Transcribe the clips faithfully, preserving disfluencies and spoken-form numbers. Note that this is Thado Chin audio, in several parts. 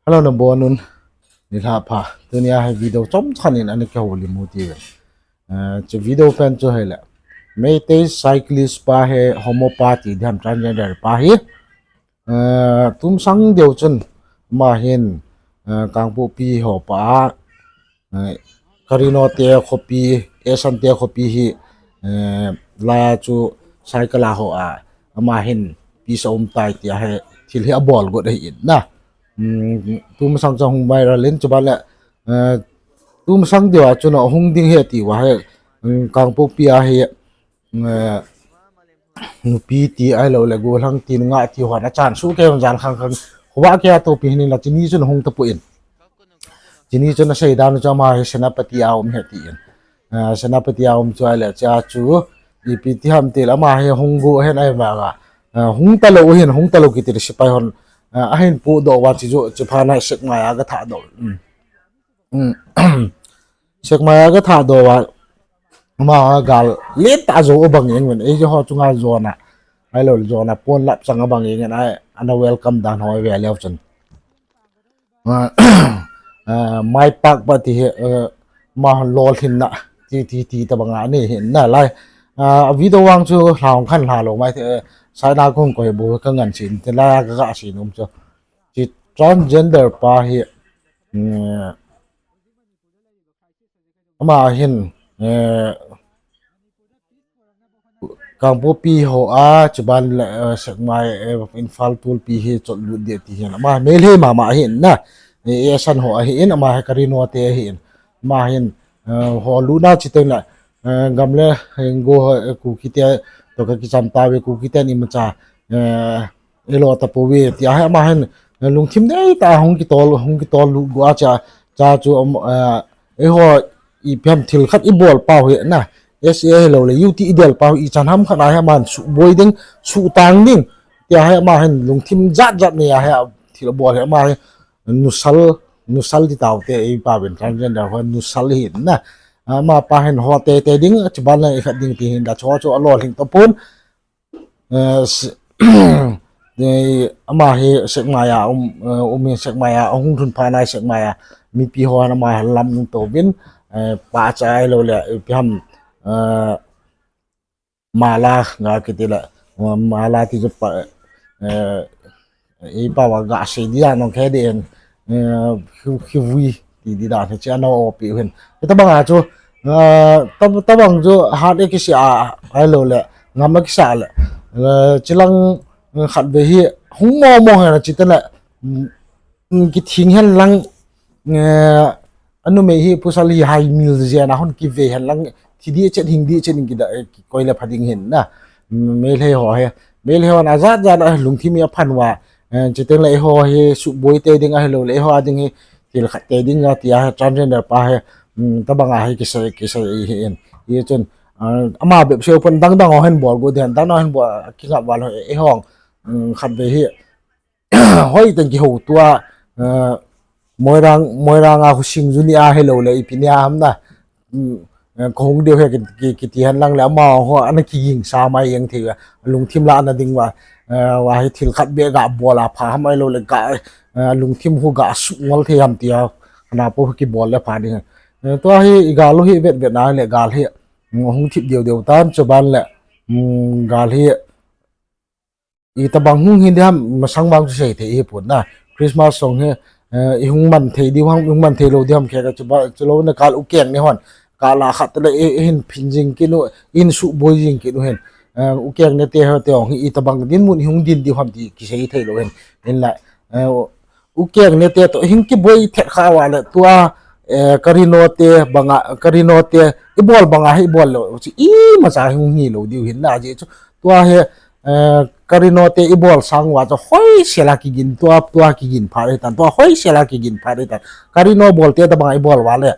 Hello, nabonun. Nilhah pha. Tunia hi video chomkhat in ana kihoulim u ti ve. Eh, chu video pen chu hile, Meitei cyclist pa hi homo pa ti diham, transgender pa hi, eh, tumsang deu chun ama hin, eh, Kangpokpi ho pa a, eh, Karino te khopi, Esan te khopi hi, eh, laiya chu cycle a ho a, ama hin peace a um tai tia hi thil hi abol got ahi in na. Tumsang chu hung viral in, chuban le, eh, tumsang deu a chun ahung ding hi atiuva hi, Kangpokpi a hi, eh, nupi ti ahilouleh gollhang ti, nungah ti hon achan soh kei un, jan khang khang khovah kei a topi hin la, chuni chun ahung tapon. Chuni chun asei dan chu ama hi Senapati a um ahi tin. Eh, Senapati a um chu ahile, chea chu ipi ti ham tile, ama hi hung go ahin, ahivanga, eh, hung talou hin, hung talou kiti le sepai hon, eh, ahin podoh uva, chu chu phat na Sekmai a gathahdoh. Sekmai a gathahdoh uva, ama gal lentah jou abang jeng uvin, eiho chunga jona, ahilou le jona pon lap chang abang jeng in, ana welcome dan ho ive leu chun, ah, maipak pa ti hi, ama lolhinna ti, ti, ti tobanga anei hin nalai. A video vang chu lha hung khan lha lou mai, saina kahung koi bou kangan sin, ti laiya kaga sei nom chu, chi transgender pa hi, ama hin, eh, Kangpokpi ho a, chuban le, eh, Sekmai, eh, Imphal tulpi hi chotlut ding ti hin, ama Meitei mama ahin na, eh, Esan ho ahin, ama hi Karino te ahin, ama hin, eh, ho lutna chiteng le, eh, gam le, eh, go, eh, Kuki te toh kakicham tauve, Kuki ten imacha, eh, elo tapouve tia hi ama hin, eh, lungthim deitah hung kitol, hung kitol lut go a, chea, chea chu, eh, eiho ipi ham thil khat ibol pau hi na, S A hilou le U T idel pau hi ichan ham khat a hi aman suboi ding, suhtang ding tia hi ama hin lungthim jat jat nei a hi thil abol hi, ama hi nusal, nusal ti taute, eipauvin transgender ho nusal hi na. Ama pa hin ho teitei ding, chuban le ikhat ding ti hin da chu, chu alolhing tapon. Eh, ama hi Sekmai a um, eh, um hi Sekmai a ahung lhun phat na Sekmai a mipi hon ama hi lamtouvin, eh, pahcha ahilou le ipi ham, eh, mala ga kiti le, mala ti chu pa, eh, eipao a gasei dia nong khe den, eh, khivui ti di dan hi chu ana opi u hin. Hitobanga chu, eh, tobang chu hat akisei a, ahilou le ngam akisah le, eh, chilang, eh, khatvei hi hung momo hena chite le, kithing hen lang, eh, anumei hi pasal hi haimil jeng a hon kivei hen lang, thi ding chet hing ding chet in kida, eh, kikoi le pha ding hin na. Meitei ho hi, Meitei hon ajat jat a lungthim hi aphan uva, eh, chiteng le eiho hi suboi tei ding ahilou le eiho a ding hi thil khat tei ding a tia hi transgender pa hi, tobanga hi kisei, kisei ahin. Hichun, eh, ama bep seipon dang dang ho hin bol go den, dang dang ho hin bol kingap val ho, eiho, khatvei hi hoiteng kihou tua, eh, Moirang, Moirang a khosung ju ni a hilou le ipi ni a ham na, eh, kahung diu hi ki, ki, kiti hen lang le amaho ana kigingsa mai jeng thei a, lungthim lah ana ding uva, eh, uva hi thil khat beh gabol a pha ham ahilou le ga, eh, lungthim khu gasuh ngol thei ham tia, ana po kibol le pha ding. Eh, tua hi igal u hi vetvet na le gal hi, hung thip deu deu tan, chuban le, gal hi itobang hung hi diham masang vang chu sei thei hipon na. Christmas song hi, eh, ihung man thei diu ham, ihung man thei lou diu ham khe ka, chuba, chulou na kal ukeng ne hon, kal a khat le i, ihin phin jing kit u, ihin suboi jing kit u hin. Eh, ukeng nete ho te hung hi itobang dinmun ihung din diu ham ti kisei thei lou hin. Hinla, eh, ukeng nete toh ihung kiboi thet kha uva le tua, eh, Karino te banga, Karino te ibol banga hi ibol lou chu imacha hung hi lou diu hin na, ajeh chu tua hi, eh, Karino te ibol sang uva chu hoisel a kigin, tua, tua kigin phat hitan, tua hoisel a kigin phat hitan. Karino bol te tobanga ibol uva le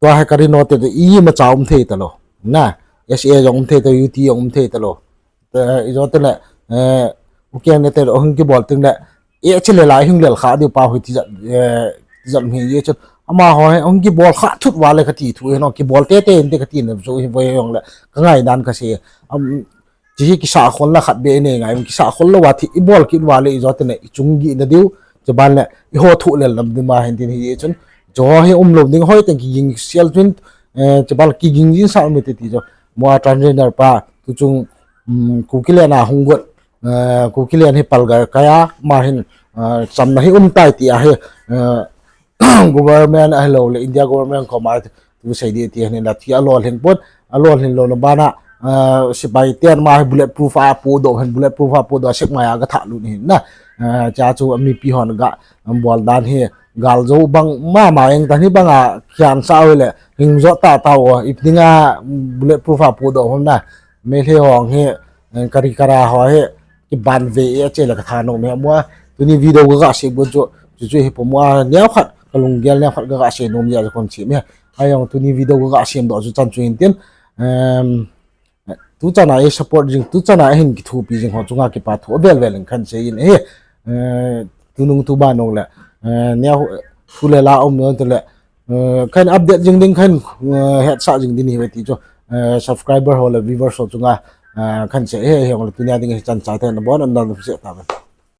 tua hi Karino te toh imacha um thei talou na, S A jong um thei talou, U T jong um thei talou. Eh, ijou teng le, eh, ukeng nete toh hung kibol teng le, eh, chule la hung lel kha diu pa hi tijat, eh, tijat hi jeh chun, amaho hi hung kibol kha thut uva le kati thu hin, kibol tete inte kati na chu hi voi jong le kangai dan kasei. Am, chi hi kisah khol na khat beh inei ngai, kisah khol lou uva thi ibol kit uva le ijou teng le ichung gih na diu, Chuban le, eiho thoh lel lam ding ma hin tin hi chun. Chuho hi umlou ding hoi teng kiging sel chun, eh, chuban le kiging jing sa um te ti chu. Mua transgender pa, tu chung, um, Kuki len a hung got, eh, Kuki len hi palga kaya, ma hin, eh, chamna hi um tai ti ahi, eh, government ahilou le, India government koma tu sei di ti hin la thi alolhin pon, alolhin louna bana, eh, sepai ten ma hi bullet proof a podoh hin, bullet proof a podoh sek mai a ga thah lut hin na. Eh, cha chu mipi hon ga, um, bol dan hi, gal jou bang mama eng tan hi banga kian sa le, hing jo ta ta o, ipning a bullet proof a podoh hon na. Meitei hong hi, eh, kari kara ho hi, kiban ve e che le ka tha nom e mua. Tuni video ka ga se bun chu, chu chu hi po mua neo khat, ka lunggel neo khat ka ga se nom ya kon chi me. Ayong tuni video ka ga sem doh chu chan chu hin tin. Em, tu chana e support jing, tu chana e hin kithupi jing ho chunga kipa thu vel vel in khan sei in e. Eh, tunung tu ba nong le, eh, neo thu le la um non te le, eh, khan update jing ding khan, eh, hetsah jing ding hi ve ti chu, eh, subscriber ho le viewers ho chunga, eh, khan sei e, he hong le tunia ding hi chan cha te na bon an dan se ta.